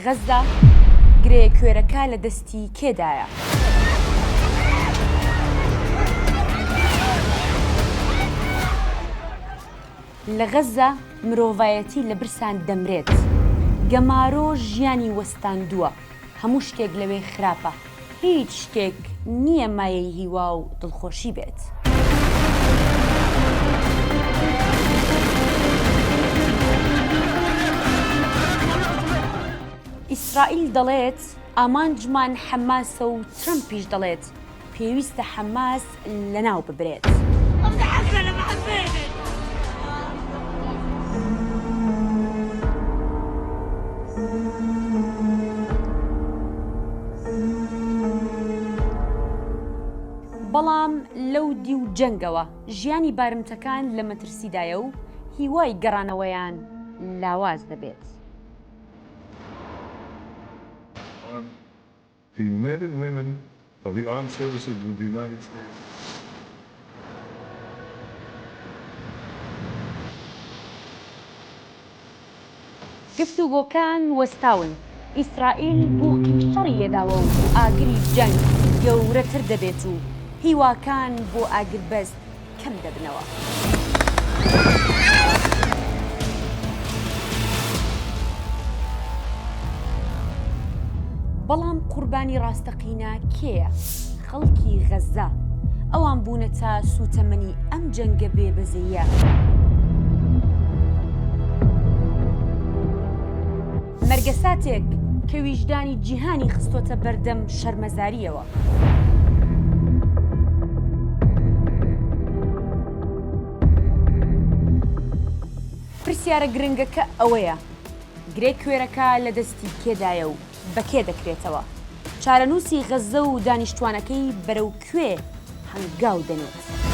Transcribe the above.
غەززە، گرێ کوێرەکە لە دەستی کێدایە؟ لە غەززە مرۆڤایەتی لە برسان دەمرێت، گەمارۆ ژیانی وەستاندووە، هەموو شتێک لەوێ خراپە، هیچ شتێک نییە مایەی هیوا و دڵخۆشی بێت. ئیسرائیل دەڵێت ئامانجمان حەماسە و ترەمپیش دەڵێت پێویستە حەماس لەناو ببرێت. بەڵام لەو دیو جەنگەوە ژیانی بارمتەکان لە مەترسیدایە و هیوای گەڕانەوەیان لاواز دەبێت. The men and women of the armed services of the United States. گفتوگۆکان وەستاون، ئیسرائیل بوقی شەڕی لێداوە و ئاگری جەنگ گەورەتر دەبێت و هیواکان بۆ ئاگربەست کەم دەبنەوە. بەڵام قوربانی ڕاستەقینە کێیە؟ خەڵکی غەززە. ئەوان بوونەتە سووتەمەنی ئەم جەنگە بێ بەزەییە. مەرگەساتێک کە ویژدانی جیهانی خستۆتە بەردەم شەرمەزارییەوە. پرسیارە گرنگەکە ئەوەیە، گرێ کوێرەکە لە دەستی کێدایە و بە کێ دەکرێتەوە؟ چارەنووسی غەززە و دانیشتووانەکەی بەرەو کوێ هەنگاو دەنێت؟